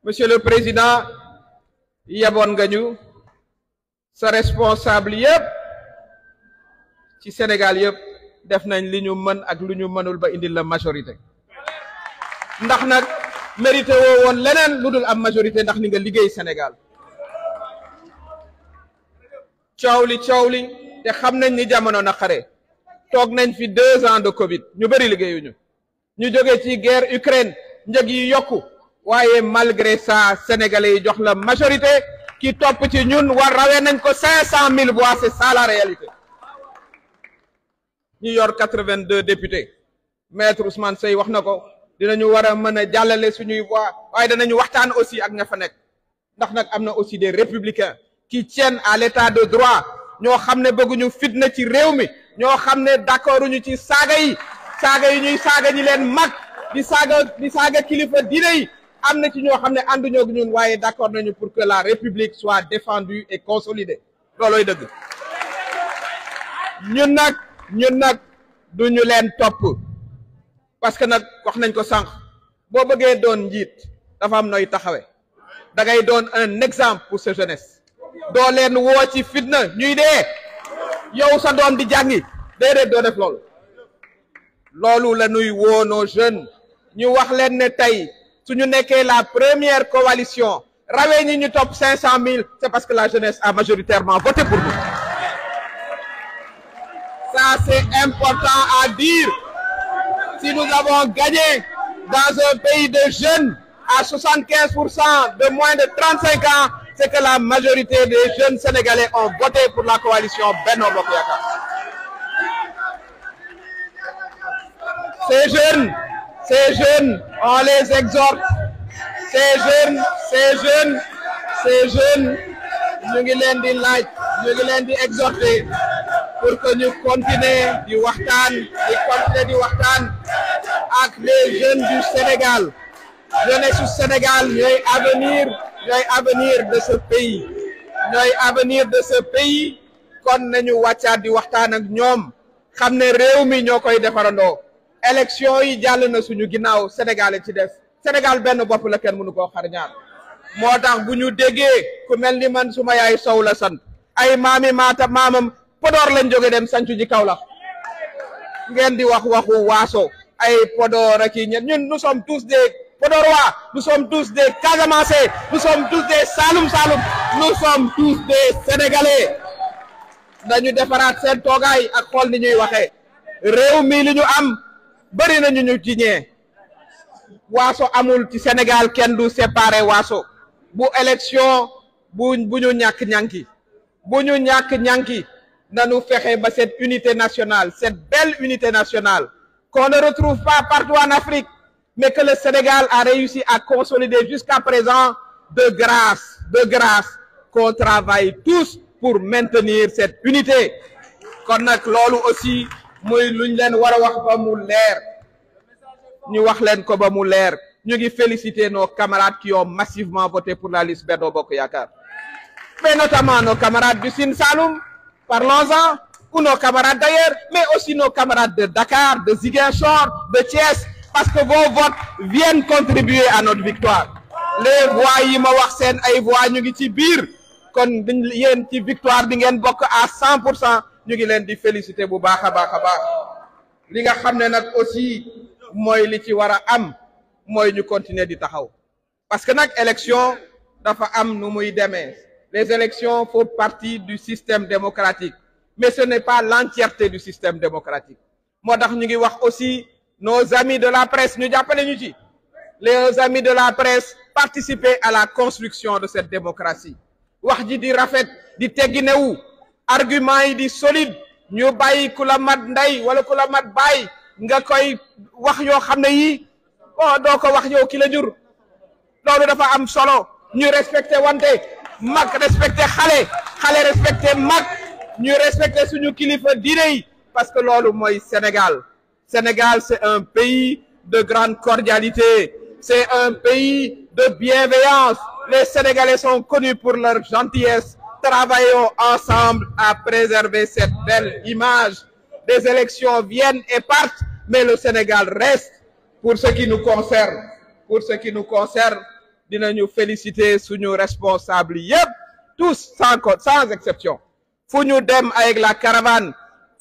Monsieur le Président yeboon nga ñu sa responsable yëpp ci Sénégal yëpp def nañ li ñu mën ak lu ñu mënul ba indil la majorité ndax nag mérité woo woon leneen lu dul am majorité ndax li nga liggéey Sénégal coow li te xam nañ ni jamono na xare toog nañ fi 2 ans de Covid ñu bëri liggéeyuñu ñu jóge ci guerre Ukraine njëg yi yokku waaye malgré ça sénégalais yi jox la majorité ki topp ci ñun war rawee nañ ko 500 000 voix, c'est ça la réalité. ñu yor 82 députés maître Ousmane Seye wax na ko dinañu war a mën a jàllale suñuy voix waaye danañu waxtaan aussi ak ña fa nekk ndax nag am na aussi des républicains qui tiennent à l'état de droit ñoo xam ne bëgguñu fitna ci réew mi ñoo xam ne d'accorduñu ci saaga yi ñuy saaga ñi leen mag di saaga kilifa diine yi am na ci ñoo xam ne ànduñoo ak ñun waaye d'accord nañu pour que la république soit défendue et consolidée loolooy dëgg ñun nag duñu leen topp parce que nag wax nañ ko sànq boo bëggee doon njiit dafa am nooy taxawe da ngay doon un exemple pour sa jeunesse doo leen woo ci fitna ñuy dee yow sa doom di jàngi déedéet doo def loolu la ñuy woo nos jeunes ñu wax leen ne tey suñu nekkee la première coalition rawee ñi ñu topp 500 000 c'est parce que la jeunesse a majoritairement voté pour nous. Ça c'est important à dire. Si nous avons gagné dans un pays de jeunes à 75% de moins de 35 ans, c'est que la majorité des jeunes sénégalais ont voté pour la coalition Benno Bokk Yaakaar. Ces jeunes, on les exhorte. Ces jeunes, ñu ngi leen di laaj, ñu ngi leen di exhorter pour que ñu continuer di waxtaan ak les jeunes du Sénégal. Jeunesse du Sénégal ñooy avenir de ce pays. Ñooy avenir de ce pays kon nañu wàccaat di waxtaan ak ñoom xam ne réew mi ñoo koy defarandoo. Élection yi jàll na suñu ginnaaw Sénégal ci des Sénégal benn bopp la kenn mënu koo xar ñaar moo tax bu ñu déggee ku mel ni man suma yaay Sow la sant ay maamam Podor lañ jóge dem sancu ji Kaolack ngeen di waxu waaso ay Podor ak yi ñun nous sommes tous des Podorois, nous sommes tous des Casamançais, nous sommes tous des Saloum, nous sommes tous des Sénégalais. Dañu defaraat seen toogaay ak xool ni ñuy waxee réew mi li ñu am bari na ñu ci ñee waaso amul ci Sénégal kenn du séparé waaso bu élection bu ñu ñàkk ñànki nañu fexe ba cette unité nationale, cette belle unité nationale qu'on ne retrouve pas partout en Afrique, mais que le Sénégal a réussi à consolider jusqu'à présent de grâce qu'on travaille tous pour maintenir cette unité. Kon nag loolu aussi muy luñ leen war a wax ba mu leer ñu wax leen ko ba mu leer ñu ngi féliciter nos camarades qui ont massivement voté pour la liste Benno Bokk Yaakaar, mais notamment nos camarades du Sine Saloum, parlons-en, ou nos camarades d'ailleurs, mais aussi nos camarades de Dakar, de Ziguinchor, de Thiès, parce que vos votes viennent contribuer à notre victoire. Les voix yi ma wax seen ay voix ñu ngi ci biir kon yéen ci victoire bi ngeen bokk à 100%, ñu ngi leen di féliciter bu baax a baax li nga xam ne nag aussi mooy li ci war a am mooy ñu continuer di taxaw parce que nag élection dafa am nu muy demee. Les élections font partie du système démocratique, mais ce n'est pas l'entièreté du système démocratique. Moo tax ñu ngi wax aussi nos amis de la presse ñu jàppale ñu ci. Les amis de la presse participer à la construction de cette démocratie. Wax ji di rafet di tegginewu argument yi di solide ñu bàyyi ku la mat ndey wala ku la mat baay nga koy wax yoo xam ne yii doo ko wax yow ki la jur loolu dafa am solo ñu respecté wante mag respecté xale respecté mag ñu respecté suñu kilifa diine yi parce que loolu mooy Sénégal. Sénégal c'est un pays de grande cordialité, c'est un pays de bienveillance. Les Sénégalais sont connus pour leur gentillesse. Travaillons ensemble à préserver cette belle image. Des élections viennent et partent, mais le Sénégal reste. Pour ce qui nous concerne dinañu féliciter suñu responsable yépp tous sans exception fu ñu dem avec la caravane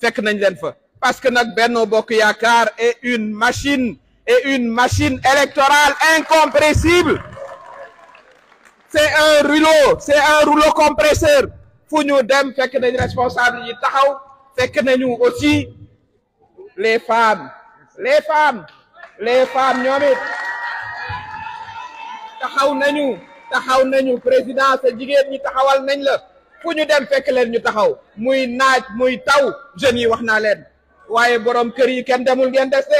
fekk nañ leen fa parce que nag Benno Bokk Yaakaar est une machine électorale incompressible. C'est un rouleau compresseur fu ñu dem fekk nañ responsable yi taxaw fekk nañu aussi les femmes ñoom it taxaw nañu président sa jigéen ñi taxawal nañ la fu ñu dem fekk leen ñu taxaw muy naaj muy taw jeunes yi wax naa leen waaye borom kër yi kenn demul ngeen des de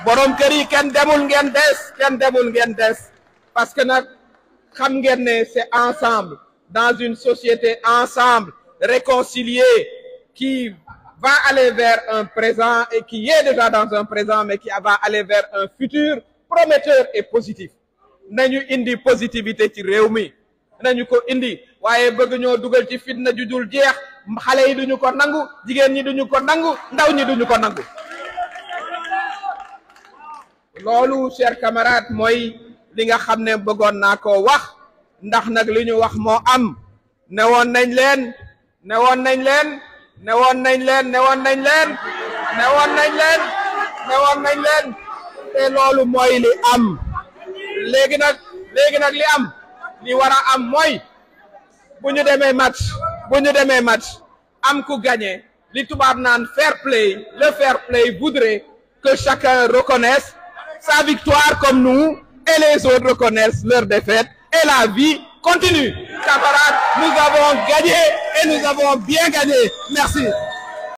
borom kër yi kenn demul ngeen des parce que nag xam ngeen ne c'est ensemble dans une société ensemble réconciliée qui va aller vers un présent et qui est déjà dans un présent mais qui va aller vers un futur prometteur et positif nañu indi positivité ci réew mi nañu ko indi waaye bëgg ñoo dugal ci fitna ju dul jeex xale yi duñu ko nangu jigéen ñi duñu ko nangu ndaw ñi duñu ko nangu loolu chers camarades mooy li nga xam ne bëggoon naa ko wax ndax nag li ñu wax moo am newoon nañ leen te loolu mooy li am léegi nag li war a am mooy bu ñu demee match am ku gagné li tubaab naan fair play le fair play voudrait que chacun reconnaisse sa victoire comme nous et les autres reconnaissent leur défaite et la vie continue. Camarades, nous avons gagné et nous avons bien gagné. Merci.